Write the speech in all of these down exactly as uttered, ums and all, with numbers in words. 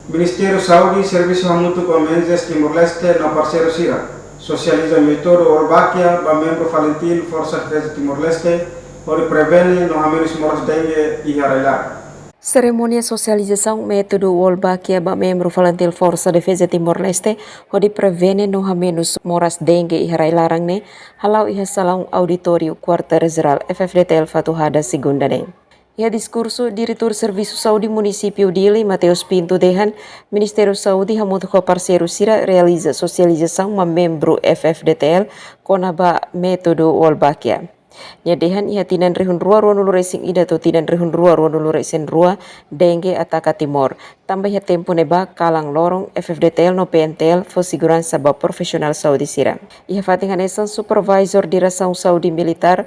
Ministériu Saúde servisu hamutuk ho O M S Timor-Leste no parseiru sira, sosializa métodu Wolbachia ba membru FALINTIL Forsa Defeza Timor-Leste, hodi prevene no hamenus moras dengue iha rai-laran. Serimónia sosializasaun métodu Wolbachia ba membru FALINTIL Forsa Defeza Timor-Leste, hodi prevene no hamenus moras dengue iha rai-laran ne'e, hala'o iha salaun auditóriu Kuartél Jerál F F D T L Fatuhada, Segunda ne'e. Iha diskursu, Diretór Servisu Saúde Munisípiu Dili, Mateus Pinto, dehan Ministériu Saúde hamutuk ho parseiru sira realiza sosializasaun ba membru F F D T L kona-ba métodu Wolbachia. Nia dehan iha tinan rihun rua ruanulu resin ida to'o tinan rihun rua ruanulu resin rua dengue ataka Timor. Tanba iha tempu ne'ebá kalan loron, F F D T L no P N T L fó seguransa ba profisionál saúde sira. Iha fatin hanesan, Supervisór Diresaun Saúde Militár,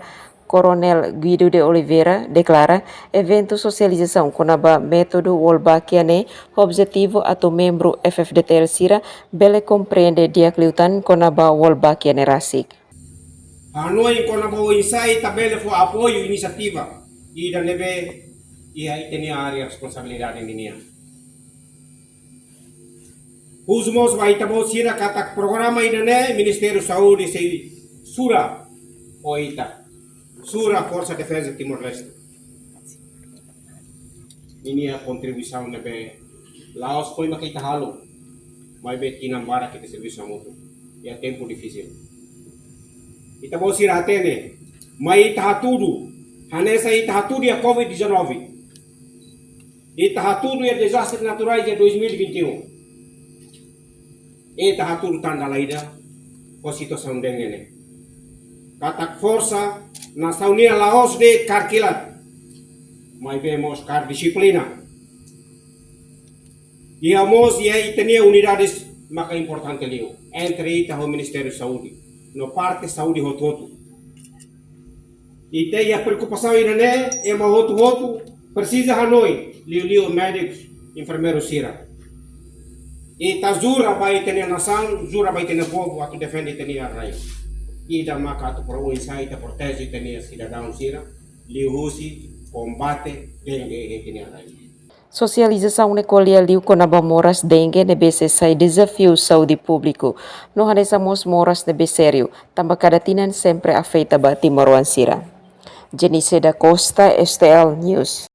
Koronél Guido de Oliveira, deklara eventu sosializasaun kona-ba métodu Wolbachia ne'e ho objetivu atu membru F F D T L sira bele komprende di'ak liután kona-ba Wolbachia ne'e rasik. Hanoin kona-ba oinsá ita bele fó apoiu inisiativa ida ne'ebé iha ita-nia área responsabilidade ninian. Husu mós ba ita-boot sira katak programa ida-ne'e Ministériu Saúde sei sura ho ita, sura Forsa Defeza Timor-Leste. Ninia kontribuisaun ne'ebé la'ós foin maka ita halo, maibé tinan barak ita servisu hamutuk iha tempu difisil. Ita-boot sira hatene, mai ita hatudu, hanesan ita hatudu iha covid dezanove. Ita hatudu iha dezastre naturais iha dois mil e vinte e um. Ita hatudu tan dala ida ho situasaun dengue ne'e. Katak forsa nasaun nian la'ós de'it kaer kilat, maibé mós kaer dixiplina. Iha mós iha ita-nia unidades maka importante liu entre ita ho Ministériu Saúde no parte saúde hotu-hotu. Ita iha preokupasaun ida-ne'e, ema hotu-hotu presiza hanoin, liuliu médikus, enfermeiru sira. Ita jura ba ita-nia nasaun, jura ba ita-nia povu atu defende ita-nia rai. Ida maka atu pro oinsá ita proteje ita-nia sidadaun sira, liuhusi kombate dengue iha ita-nia rai. Sosializasaun ne'e ko'alia liu kona-ba moras dengue ne'ebé sei sai dezafiu saúde públiku, no hanesan mós moras ne'ebé sériu, tanba kada tinan sempre afeta ba timoroan sira. Jenice da Costa, S T L News.